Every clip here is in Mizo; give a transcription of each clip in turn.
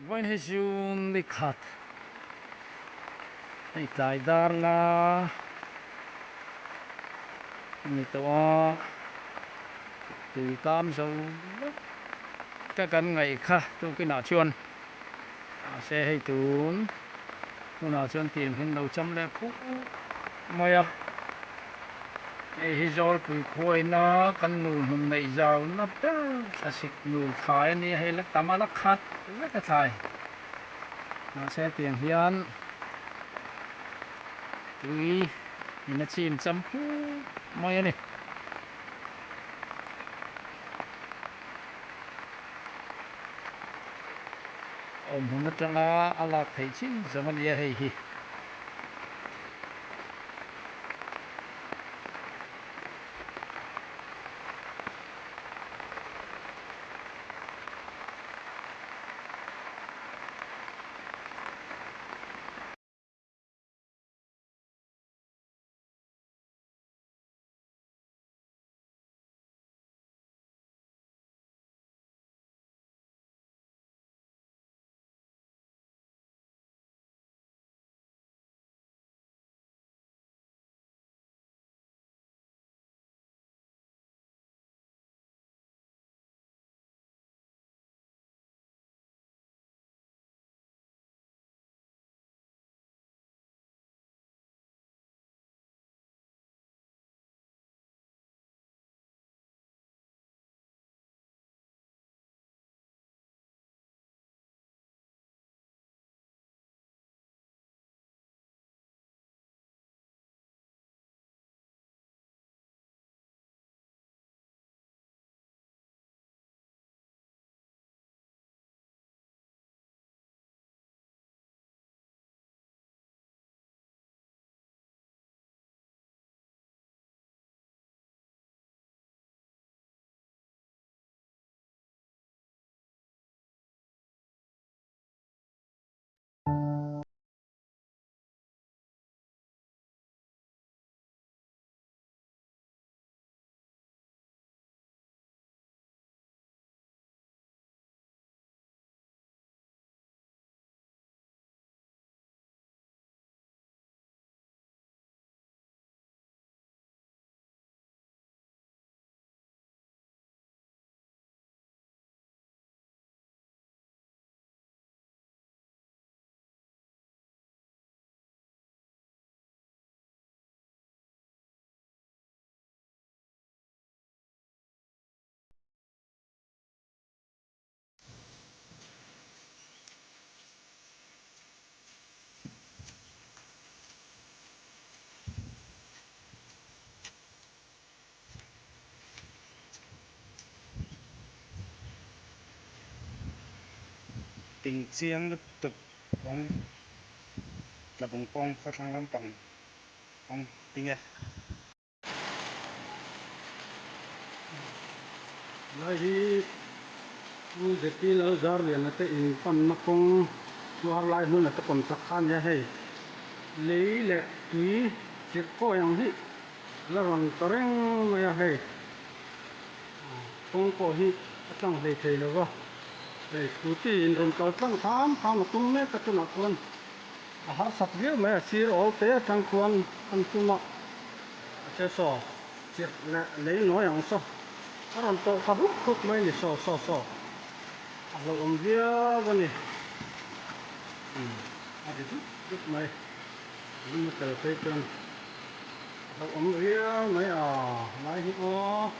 Vawiin hi June ni khat hei tlai dar la a ni tawh a, tui kam zo vek ka kan ngaih kha tukinah chuan mahse hei tun hunah chuan tiang hian lo cham leh phuh mai a. Hei hi Zawlpui khuaina kan nu hnum neih zauna ber thlasik nu thlai a nia, hei la tam a la khat vek a thlai. Mahse tiang hian tui in a chim cham phup mai a ni. Awmhmun atanga a lak theih chin zawng a nia hei hi. Ting chiang lutuk kawng tlabung kawng khawthlang lampang kawng tinge. Lai hi Pu Zeti Lalzarliana te in panna kawng chhuar lai hmun a te pawn chak kha a nia hei. Lei leh tui chirh kawi ang hi la rawn ta reng mai a hei. Kawng pawh hi a tlang hlei thei lo va, hei scooty in rawn kal tlang tham tham a tum mek a tunah chuan a harsat viau mai a, sir awl te atang khuan an tum a, a che saw chirh leh lei nawi ang saw a rawn tawlh thla huk huk mai a ni saw saw saw a hlauhawm viau a ni a ri dup dup mai lung a tel phei chuan. A awm viau mai a, lai hi aw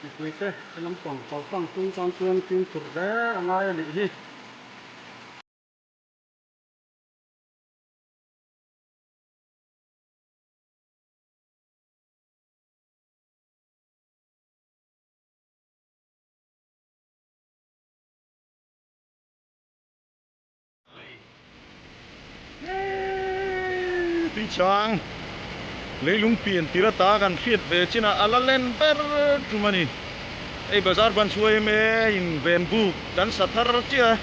mipui te he lampang kaltlang tum tan chuan fimkhur hle a ngai a nih hi. Tuichang leilung pian tir ata kan hriat ve chin a, a la len ber tum a ni. Hei bazar ban chhuai em e in ven buk kan sa thar chiah a,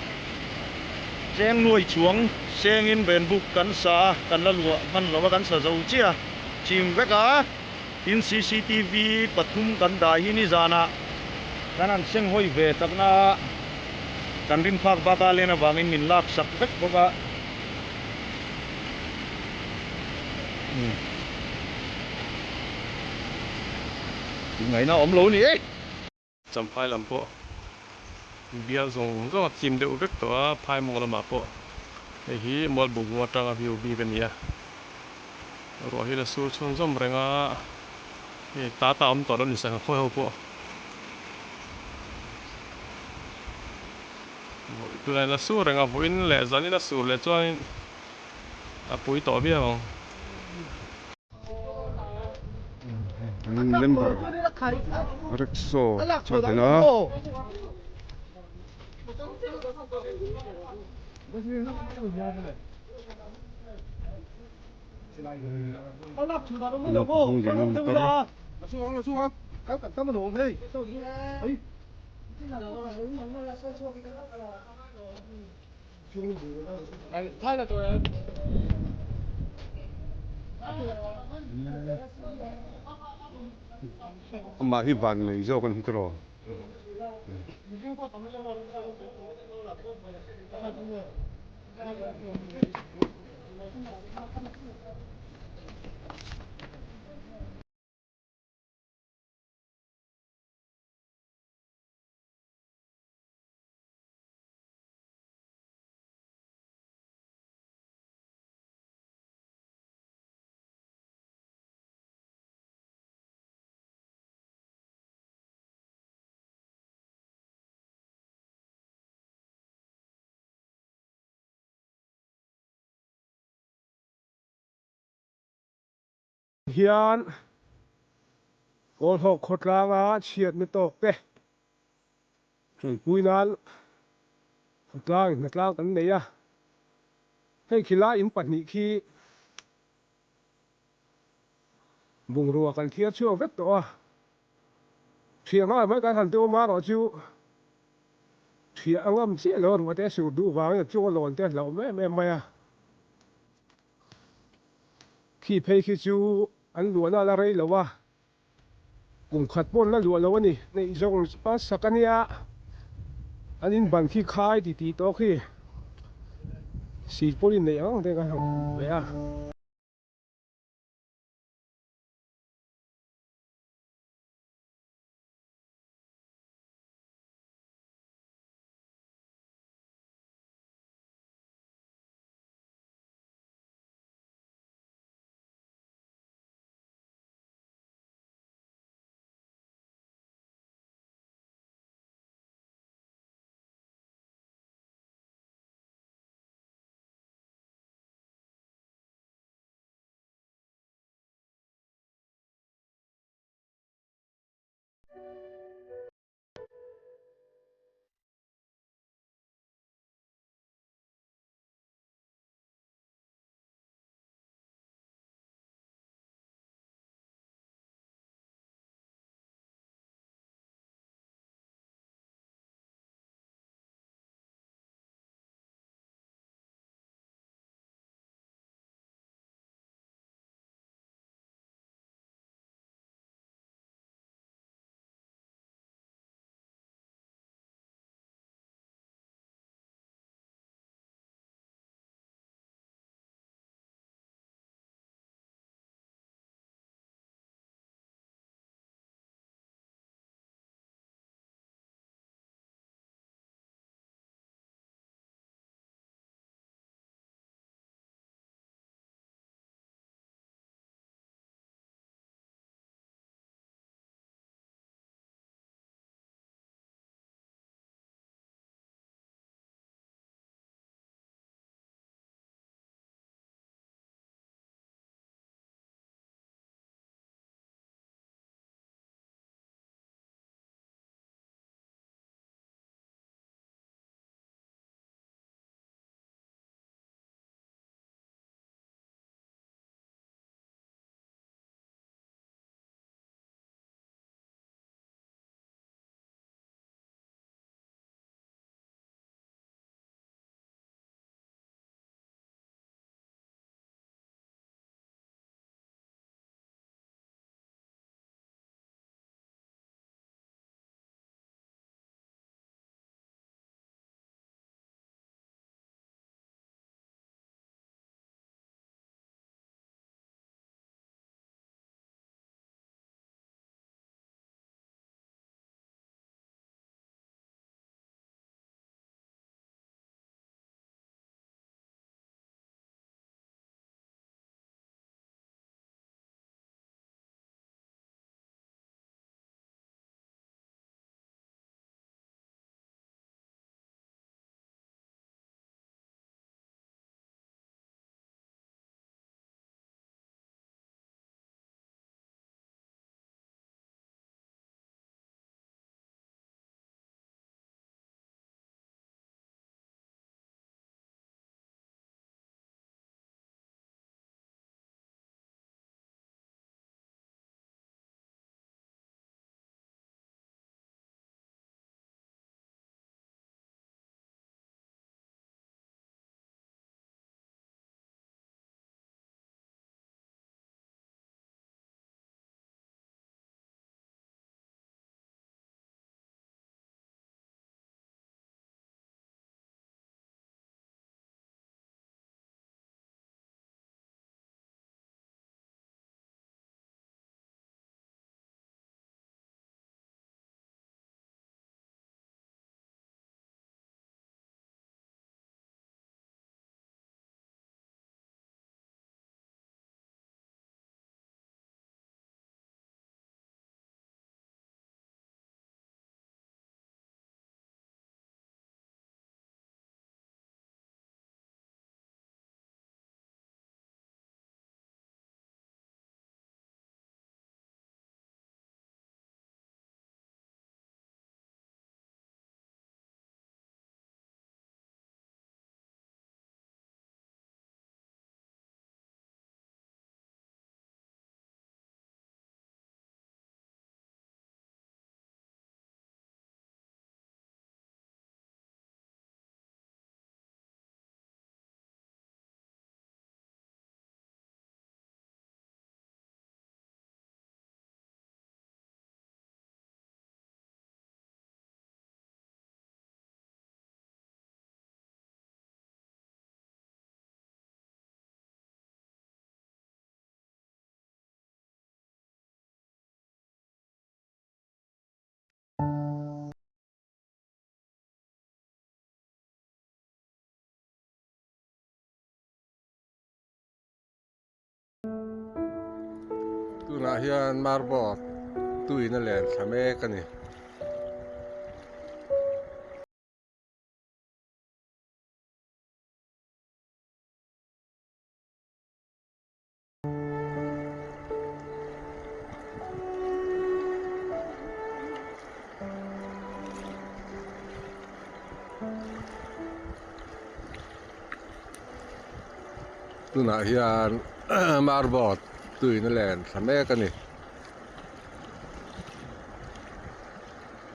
cheng nuai chuang sengin ven buk kan sa a, kan la luah hman lo a kan sa zo chiah a, chim vek a, tin cctv pathum kan dah hi nizanah kan han senghawi ve takna a. Kan rin phak bak a len avangin min lak sak vek bawk a. Tih ngaihna awm lo ni e. Champhai lam pawh bial zawng zawng a chim deuh vek tawh a, phai mawng lamah pawh hei hi Mualbung atanga view bik a ni a, ruah hi la sur chhunzawm reng a, hei ta ta awm tawh lo ni sangha khawi ho pawh tunah la sur reng a, vawiin leh zanin a sur leh chuanin a pui tawh viau ang. Member rickshaw chhuat a. Amah hi van nei zawk a ni tawh. Hian Kawlhawk khawtlanga chhiatna tawk te ṭanpui nan khawtlang hnatlang kan nei a, hei khilai in pahnih khi bungrua kan thiar chhuak vek tawh a, ṭhiah nghal mai kan han tum a erawh chu ṭhiah a ngam chiah lo a ruah te a sur duh vangin a chunga lawn te a hlauhawm em em mai a. Khi phei khi chu an luahna a la rei lo a, kum khat pawh an la luah lo a ni. Neih zawng a sak a nia, an in ban khi khai ti tih tawh khi silpawn in neih ang ang te kan han ve a. Tunah hian marboard tuiin a len thla mek a ni. Tunah hian marboard tuiin a len thla mek a ni.